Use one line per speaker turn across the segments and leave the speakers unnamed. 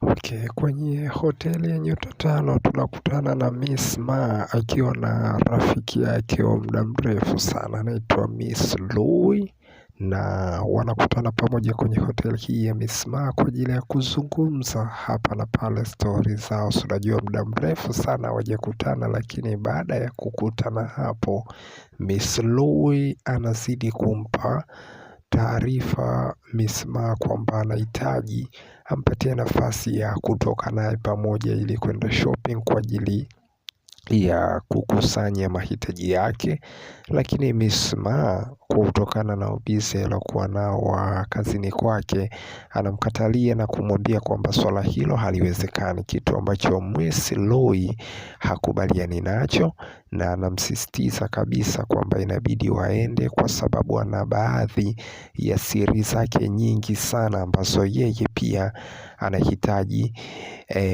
Okay, kwenye hoteli ya nyota tano tunakutana na Miss Ma akiwa na rafiki yake wa muda mrefu sana anaitwa Miss Lui, na wanakutana pamoja kwenye hoteli hii ya Miss Ma kwa ajili ya kuzungumza hapa na pale stori zao. Si unajua muda mrefu sana hawajakutana, lakini baada ya kukutana hapo, Miss Lui anazidi kumpa taarifa Miss Ma kwamba anahitaji ampatie nafasi ya kutoka naye pamoja ili kwenda shopping kwa ajili ya kukusanya mahitaji yake, lakini Miss Ma kutokana na ubizi aliokuwa nao wa kazini kwake anamkatalia na kumwambia kwamba swala hilo haliwezekani, kitu ambacho Miss Lui hakubaliani nacho, na anamsisitiza kabisa kwamba inabidi waende kwa sababu ana baadhi ya siri zake nyingi sana ambazo yeye pia anahitaji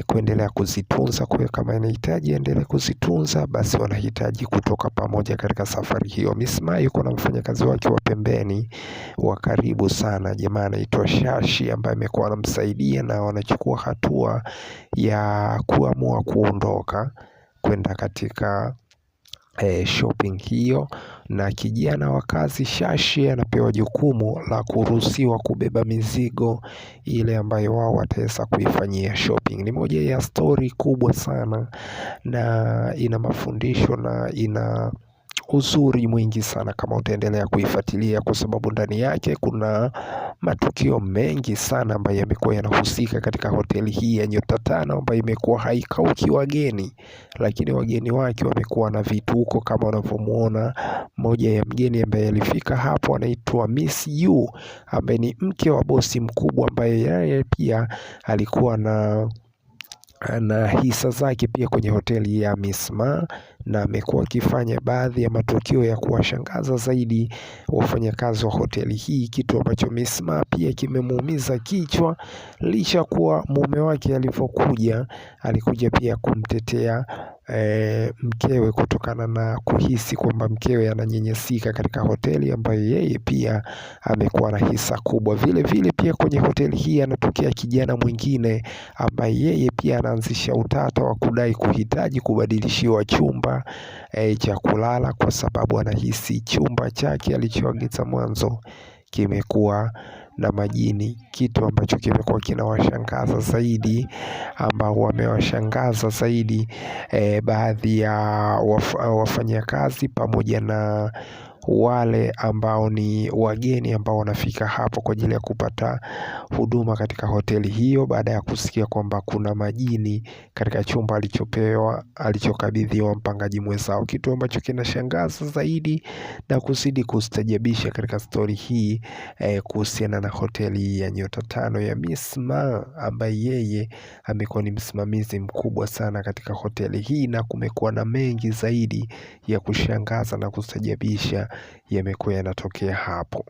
kuendelea kuzitunza. Kwa hiyo kama anahitaji endelee kuzitunza, basi wanahitaji kutoka pamoja katika safari hiyo. Miss Ma yuko na mfanyakazi wake wa pembeni wa karibu sana, jamaa anaitwa Shashi ambaye amekuwa anamsaidia na wanachukua hatua ya kuamua kuondoka kwenda katika shopping hiyo, na kijana wa kazi Shashi anapewa jukumu la kuruhusiwa kubeba mizigo ile ambayo wao wataweza kuifanyia shopping. Ni moja ya stori kubwa sana na ina mafundisho na ina uzuri mwingi sana kama utaendelea kuifuatilia, kwa sababu ndani yake kuna matukio mengi sana ambayo yamekuwa yanahusika katika hoteli hii ya nyota tano ambayo imekuwa haikauki wageni, lakini wageni wake wamekuwa na vituko kama unavyomuona. Moja ya mgeni ambaye alifika hapo anaitwa Miss Yu ambaye ni mke wa bosi mkubwa ambaye yeye pia alikuwa na hisa zake pia kwenye hoteli ya Miss Ma, na amekuwa akifanya baadhi ya matukio ya kuwashangaza zaidi wafanyakazi wa hoteli hii, kitu ambacho Miss Ma pia kimemuumiza kichwa, licha kuwa mume wake alivyokuja alikuja pia kumtetea mkewe kutokana na kuhisi kwamba mkewe ananyenyesika katika hoteli ambayo yeye pia amekuwa na hisa kubwa. Vile vile pia kwenye hoteli hii anatokea kijana mwingine ambaye yeye pia anaanzisha utata wa kudai kuhitaji kubadilishiwa chumba cha kulala kwa sababu anahisi chumba chake alichoagiza mwanzo kimekuwa na majini, kitu ambacho kimekuwa kinawashangaza zaidi, ambao wamewashangaza zaidi baadhi ya wafanyakazi pamoja na wale ambao ni wageni ambao wanafika hapo kwa ajili ya kupata huduma katika hoteli hiyo, baada ya kusikia kwamba kuna majini katika chumba alichopewa alichokabidhiwa mpangaji mwenzao, kitu ambacho kinashangaza zaidi na kuzidi kustajabisha katika stori hii kuhusiana na hoteli ya nyota tano ya Miss Ma ambaye yeye amekuwa ni msimamizi mkubwa sana katika hoteli hii, na kumekuwa na mengi zaidi ya kushangaza na kustajabisha yamekuwa yanatokea hapo.